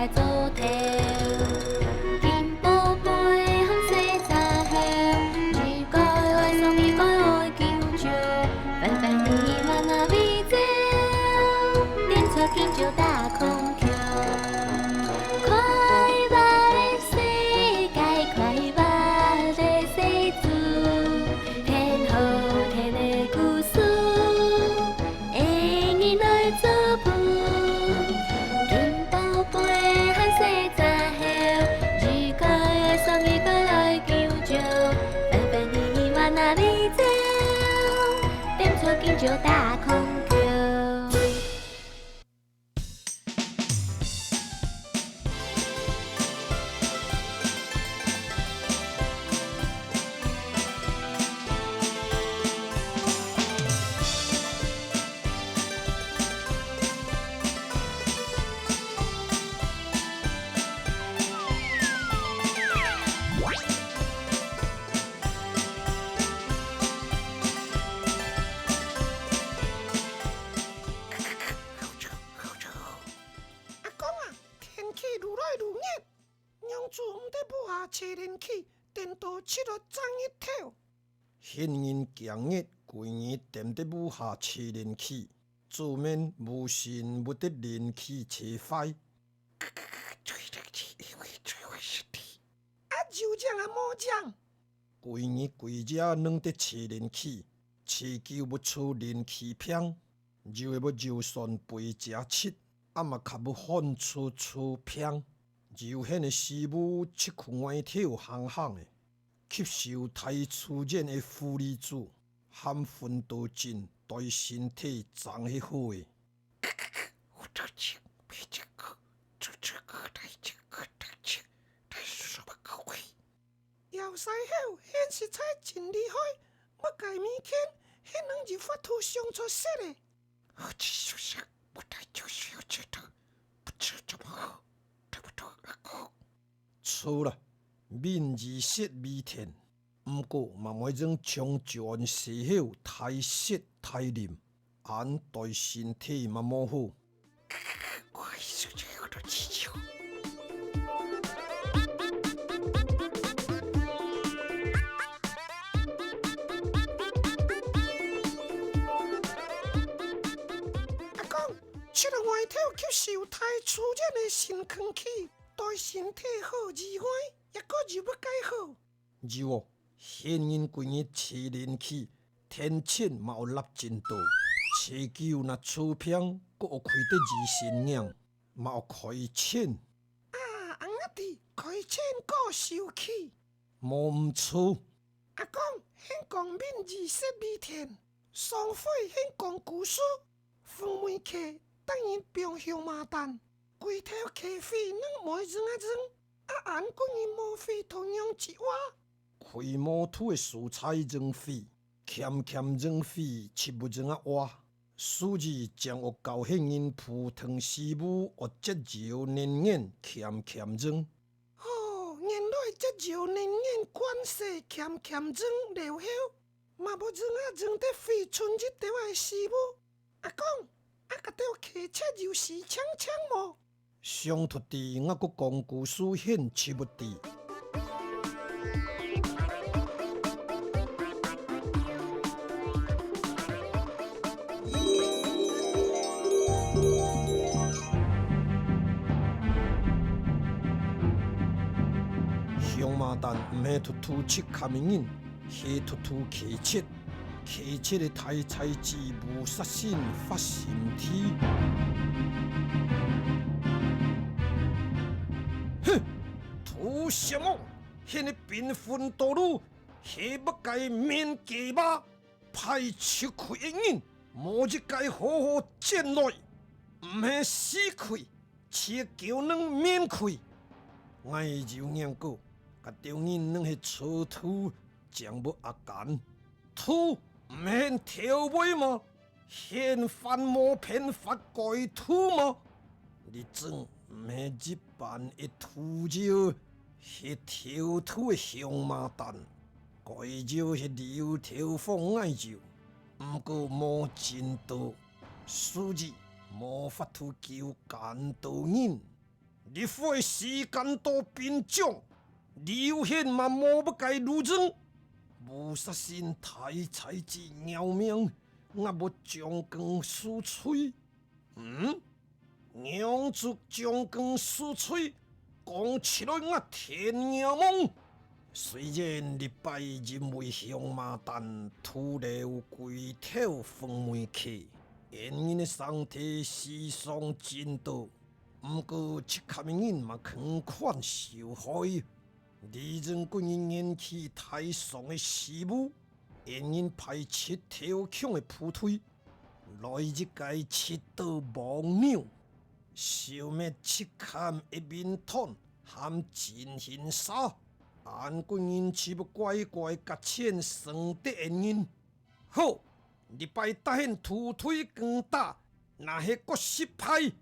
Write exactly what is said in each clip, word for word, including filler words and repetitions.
做頭。金寶貝和細隻猴，一個愛送，一個愛救救，分分你慢慢飛走，踮出金蕉大空橋。快樂的世界，快樂的世界，聽好聽的故事。 的人來做伴。金寶貝和細隻猴，一個愛送，一個愛救救，分分你慢慢飛走，踮出金蕉大空橋。 阿公啊，天氣愈來愈熱，仰子毋得屋下吹冷氣，顛倒出來遮日頭。 現今驚熱，歸日踮咧屋下吹冷氣，做面無神會得冷氣吹壞。啊，有影啊無影？歸日歸夜攏咧吹冷氣，吹久會出冷氣病，又會無油酸背脊疾，啊嘛較會汗出出病。有現个屎朏出去外頭行行个。 吸收大自然个負離子，含薰豆精，對身體正係好个。枵死猴，現實在真厲害，麼个物件，係能有法度想出色个？ 著啦，民以食為天，毋過嘛毋愛像將就按時候大食大啉，恁對身體嘛無好。阿公， 出來外頭吸收大自然个新空氣，對身體好以外，也過有麼个好？有哦，現今歸日吹冷氣，天氣嘛會落真多，吹久若出病，過會開得醫生院，嘛會開錢。啊，阿公知，開錢過受氣。無毋著。阿公，現講民以食為天，上回現講故事， 紅梅溪逐日放香麻旦，歸頭溪水攏無影仔影，啊恁歸日無水通仰子活？開無土个所在影水，欠欠影水就無影仔活。所以正愛教現今普通屎朏愛節約能源，欠欠影。哦，原來節約能源慣勢欠欠影了後，嘛無影仔影得水賰一兜个屎朏。 阿公，啊該兜溪蚻有時青青無？想讀知，𠊎過講故事現就會知。香麻旦毋係突突食蚶个人，係突突溪蚻。 溪蚻个大啗子無殺身發心地。哼！圖什麼？現个繽紛道路，係麼个面雞巴？派出去个人，無一个好好轉來，毋係死去， 就係叫人面氣。𠊎有念過，該兜人攏係初土，正無阿干。土毋係頭尾嗎？現番無辦法改土嗎？你種毋係一般个土豆，係頭土个香麻旦，改豆係流頭風𠊎有，毋過無真多。 所以無法度救恁多人。烈火時間到兵將，劉賢嘛無麼个路用。烏沙神大才子饒命，吾無將軍恕罪。嗯？仰族將軍恕罪，講起來吾天也懵。雖然這擺因為香麻丹徒留鬼頭風味去，恩人个身體時常震動， 毋過，七堪人嘛肯款受害。李仁貴人年紀大上个時務，恩人派七頭強个部隊，來一个七刀黃牛，消滅七堪一民團含真行沙。恁貴人只不乖乖甲錢送得恩人。 好，這擺搭𠍲徒弟攻打，若係各失敗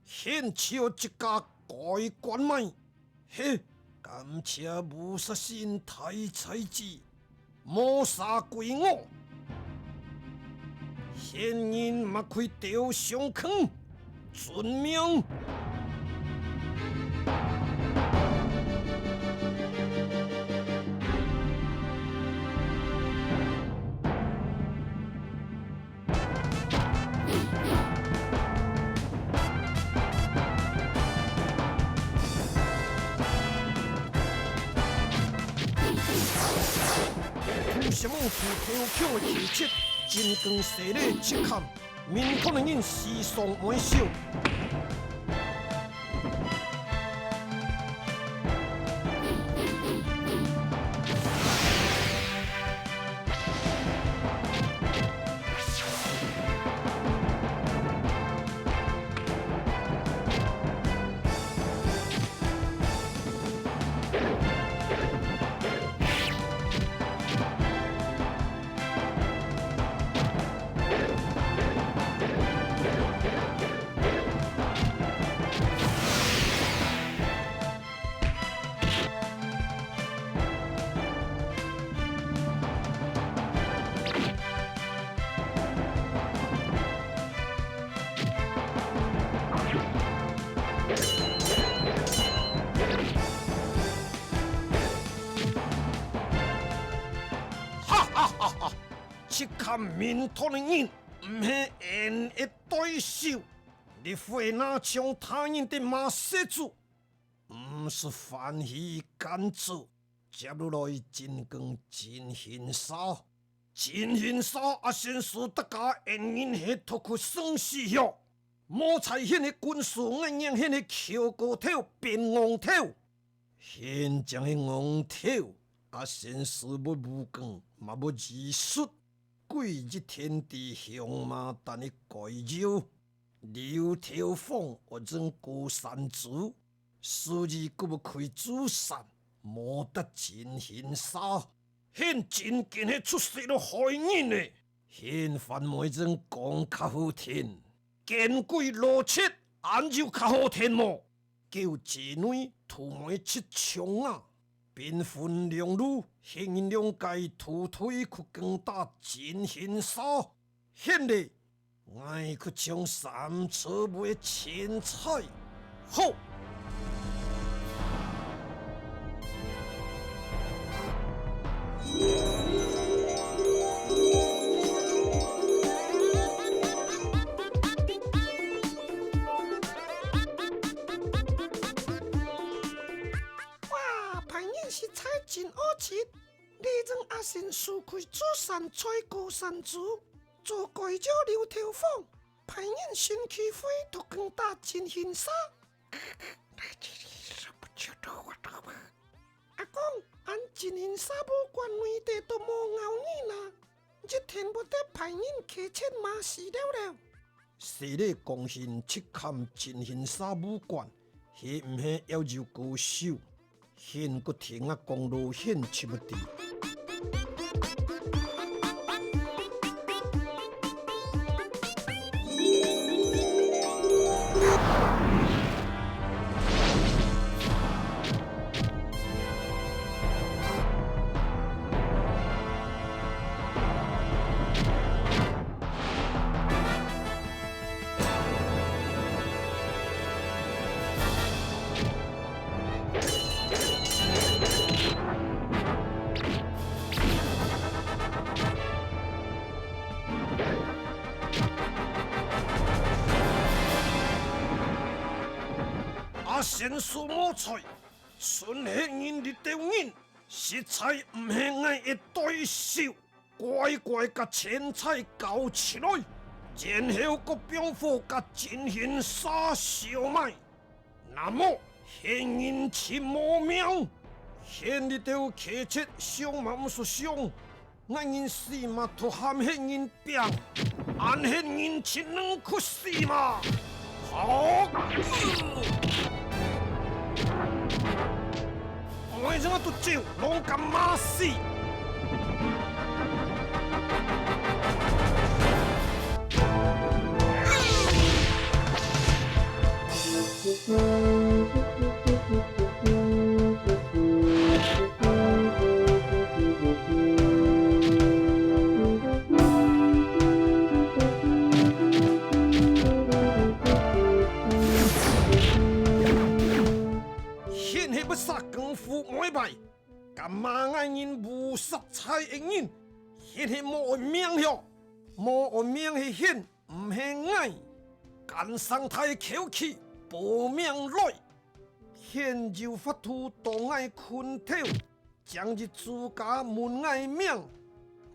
，𠍲就自家改關賣。嘿，感謝烏沙神大才子，無殺歸我。仙人莫去丟上坑，遵命。 土石門虎頭強个氣節，真光射咧七堪，民團个人時常會笑。 哈哈哈哈！七堪民團个人，毋係𠊎个對手。烈火若像他人个馬射子，毋使歡喜敢做。接落來，真光真行沙。真行沙，阿仙師，大家恩人係獨去生死約，無在𠍲个軍師，𠊎仰𠍲个抾高頭變戇頭。 現將个戇頭，阿仙師無武功，嘛無醫術，歸一天佇香麻丹个解藥。劉頭芳惡人高山豬，所以佢無去誅殺，無得真行沙。𠍲真經係出世就害人呢。𠍲番妹人講較好聽， 見鬼老賊，恁有較好聽無？狗姊妹，土妹七丈啊！兵分兩路，𠍲人兩个徒弟去攻打真行沙。現在，𠊎去搶三車尾个青菜。好！ 哇，歹人實在真惡質！你正阿仙師去誅殺在高山豬，做該隻劉頭芳，歹人先去飛毒光打真行沙。阿公，恁真行沙武館內底都無咬人啊！ 一定會得歹人騎車馬死了了。細麗講𠍲七堪真行沙武館，係毋係夭壽高手？𠍲个天啊，講到𠍲七不知。 哇，先生無在，賰歇人這兜人，實在毋係𠊎个對手。乖乖甲錢財交出來，然後過放火甲真凶儕燒埋。 那麼，現人就無命，現這兜乞食想嘛毋識想，𠊎人死嘛都喊現人拚，恁現人就能屈死嘛。好！每隻都走，攏敢罵死！ 現係不殺功夫無一擺，敢罵𠊎人無殺財个人，現係無愛命了，無愛命係現 毋係𠊎，敢生大口氣，報名來！現有法度當𠊎拳頭，將一豬家問𠊎命，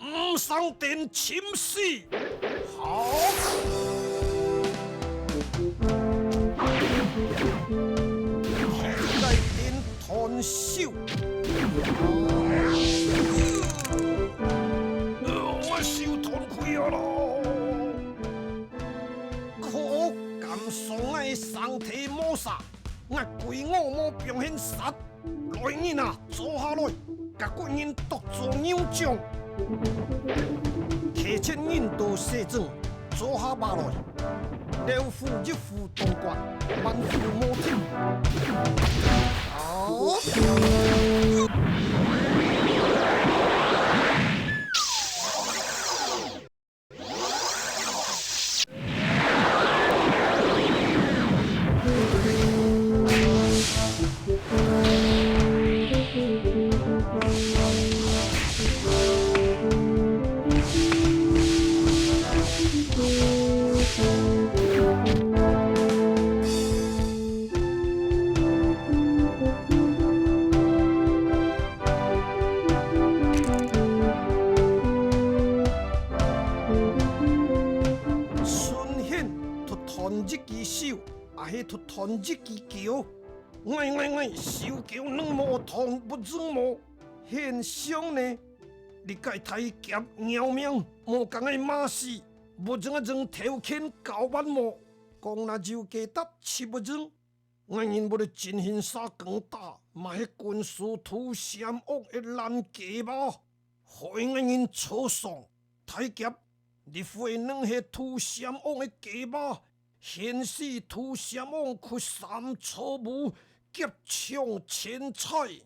毋生等尋死！好！現在等 斷手。呃，我手斷開啊咯！可惡，敢傷𠊎生體無殺，𠊎鬼我無放現殺！來人啊，捉下來，甲各人剁做牛將！乞食人到細眾， 做下吧來，老虎一夫當關，萬夫莫停。好！ 賰現，獨斷一支手，也係獨斷一支腳。 𠊎𠊎𠊎，手腳能無斷不成無？現相呢？你个大俠饒命，莫甲𠊎罵死，不成啊正頭牽交換無？講若有價值就不成，𠊎人無得真心殺梗打，嘛係軍師土閃王个爛雞巴，害𠊎人坐上。大俠，你會能係土閃王个雞巴， 現時土閃王去三草埔劫搶錢財，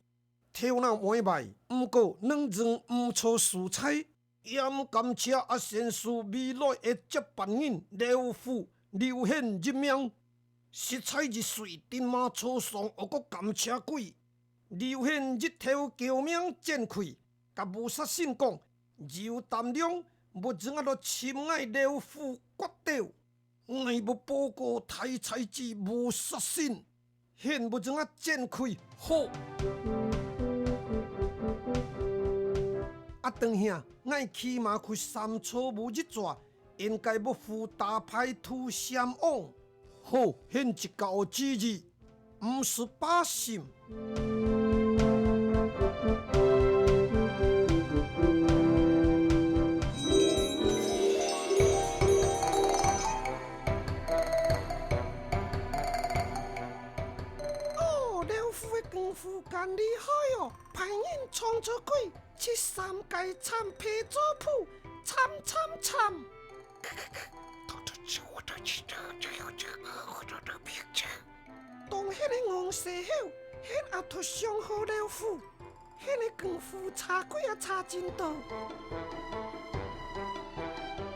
頭腦無壞，毋過能認毋著輸在，也毋感謝阿仙師未來个接班人劉富留現一命，實在係衰，定嘛坐上惡國感謝鬼。 劉現一條狗命展開，甲武殺信講，有膽量，毋正啊來尋𠊎劉富決鬥。𠊎無報過大才子武殺信，現毋正啊展開，好！啊，等下，𠊎騎馬去三草埔一逝，應該無負打敗土閃王。 好，現一交旨意，毋使百姓。哦，劉富个功夫真厲害哦，派人創造鬼，七三界參白做譜，參參參！ 當歇个戇西猴，現阿讀上好劉富，現个功夫差鬼也差真多。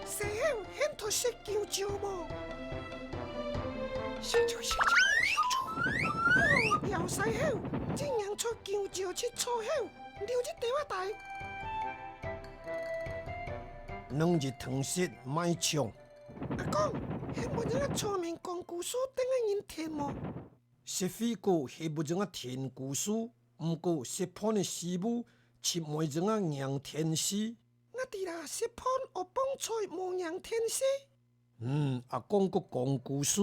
西猴，現讀識弓蕉無？弓蕉，弓蕉，弓蕉。哦，妖西猴，真正著弓蕉去坐猴，留一兜啊帶。 兩日通食賣唱。阿公，係無人个聰明講故事等个人聽無？食水果係毋正啊甜故事，毋過食飯个時務，就毋正啊䀴電視。𠊎知啦，食飯愛放菜無䀴電視。 嗯，阿公个講故事。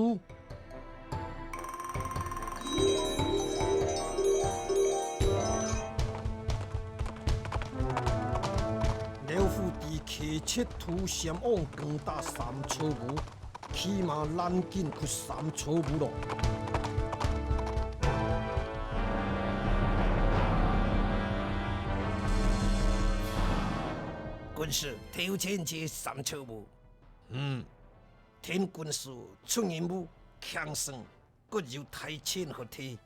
劉富知契蹶渡禪王光打三草埔，騎馬攔緊去三草埔咯。軍師，頭前就係三草埔。 嗯，聽軍師出任務，輕鬆，還有大錢好提。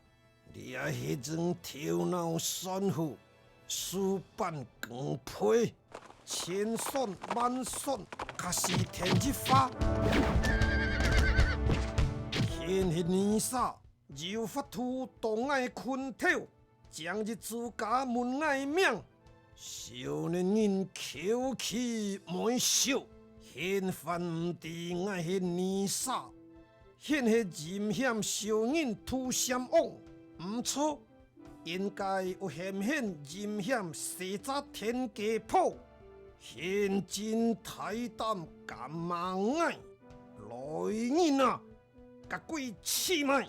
這係一種頭腦算好，事半功倍，千算萬算，確實天一發。現係泥沙，有法度當𠊎拳頭， 將一支架問𠊎命，少年人口氣無少，現還毋知𠊎係泥沙，現係陰險小人渡禪王，毋著，應該愛喊喊陰險細隻田雞婆，現真大膽敢罵𠊎，來人啊！ 甲佢試賣。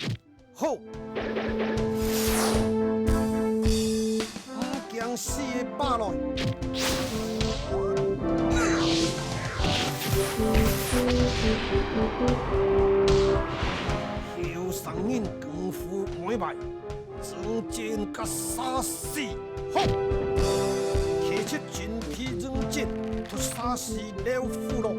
好，毋驚死个，揹來！後生人功夫毋會壞， 真正甲殺死，好！契蹶準備迎戰，渡殺死劉富咯。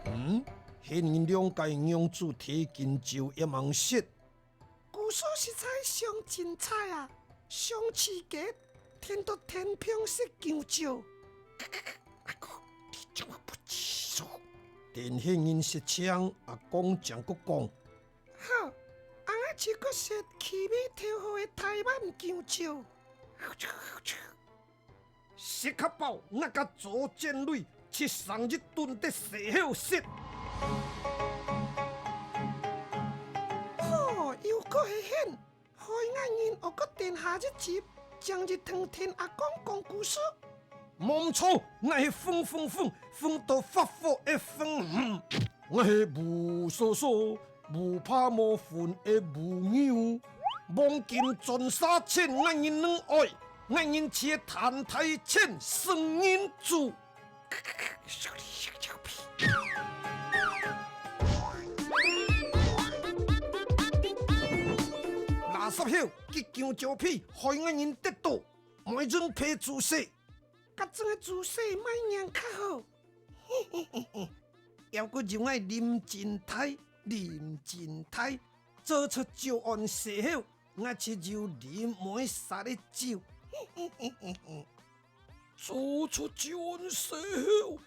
嗯，係你兩个娘子提弓蕉也吂食。 故事實在上精彩啊！上刺激，聽到天平式弓蕉。阿公，你怎麼不繼續？等係人食淨，阿公正過講。好，恁仔就過食氣味頭好个台灣弓蕉。 食較飽，𠊎甲左戰隊去生一頓得細口食。吼，又過係你，害𠊎人愛過等下一集，正日聽聽阿公講故事。無毋著，𠊎係風風風，風到發火个風。嗯，𠊎係烏疏疏， 烏白無分个烏牛，黃金鑽石錢𠊎人能愛，𠊎人就係貪大錢算人主。垃圾猴，佢弓蕉皮害𠊎人跌倒，毋會用皮煮食。 甲種个姿勢莫䀴較好。嘿嘿嘿嘿，猶過有𠊎林真大，林真大，做出招安細猴，𠊎就有啉毋會煞个酒。嘿嘿嘿嘿嘿。做出招安細猴，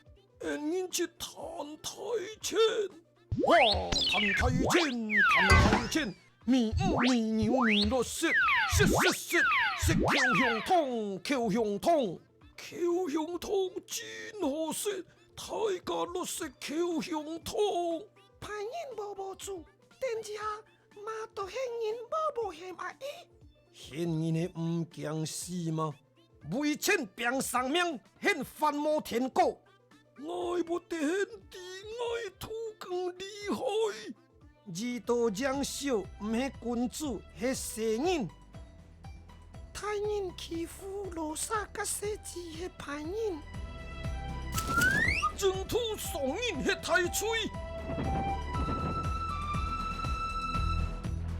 恩人就貪大錢。 哇！貪大錢，貪大錢，迷五迷牛迷六色，色色色，色口香糖，口香糖，口香糖真好食，大家都食口香糖。歹人無無主，等一下罵到係人無無嫌啊咦！係人係毋驚死嗎？為錢拚生命，係犯無天過。 𠊎無得閒知𠊎土更厲害。遇到贏數毋係君子，係細人。大人欺負羅剎甲細子係歹人。淨土上人係大罪。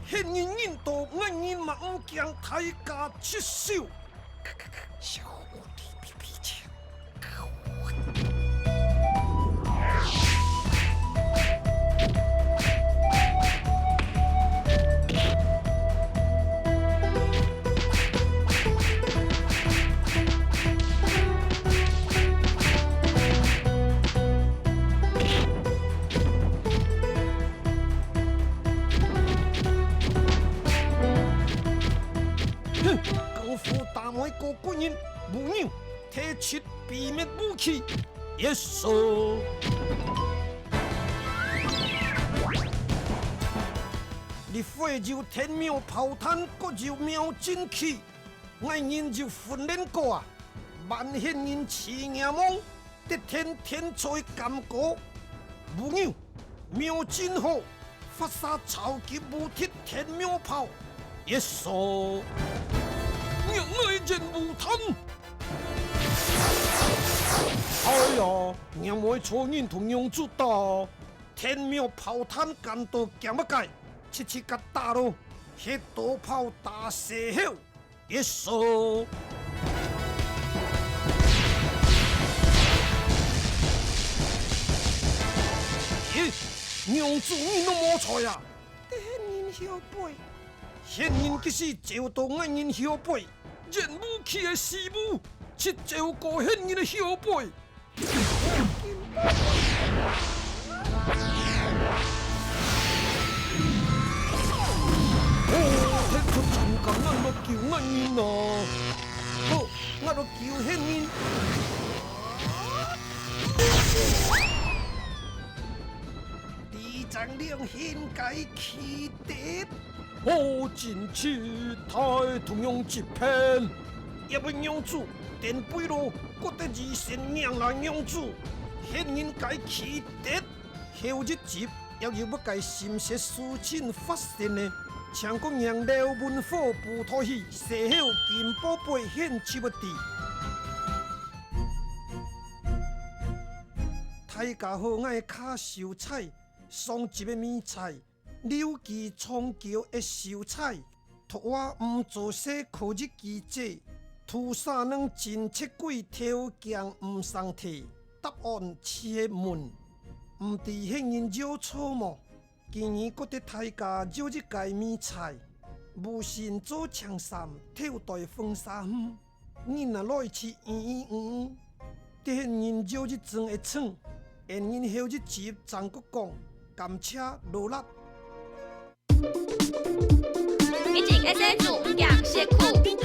係人人到，𠊎人嘛毋驚大家出手。 小狐狸皮皮精。哼，講富大妹个軍人，無有，提出秘密武器，Yes sir。你火有天貓炮彈，閣有貓精器，𠊎人有訓練過啊，萬一人試驗望，得天天在感覺，無有， 瞄準好，發射超級無敵天貓炮，Yes sir！若愛人無貪！哎呀，若愛錯人同娘子打，天貓炮彈感到驚麼个，直直甲打咯，係刀炮打死後。 Yes sir！咦，娘子你都無在啊？得係人後背。係人即時走到𠊎人後背，人武器个師傅，直走過係人个後背。 哦，天出長江，𠊎來救𠊎人啊！好，𠊎來救係人。李張良現該起跌。 好，真期待同樣一片。也毋娘子，顛背咯，覺得一身娘啦娘子，係人該起跌。後一集，又有麼个心事事情發生呢？請各位留文化部頭去，事後金寶貝獻出个知。大家好，𠊎係卡秀才，上集个謎猜。 劉備長久个秀才，讀話毋做事可以記者，土沙能進七鬼條件毋成題，答案就係問，毋知係人有錯無？今日覺得大家有一个謎猜，無心做青衫，頭戴紅紗帽。 人啊來去咿咿嗯嗯，得係人有一種个稱，恩人後一集正過講，感謝勞力。一零S N主講述庫。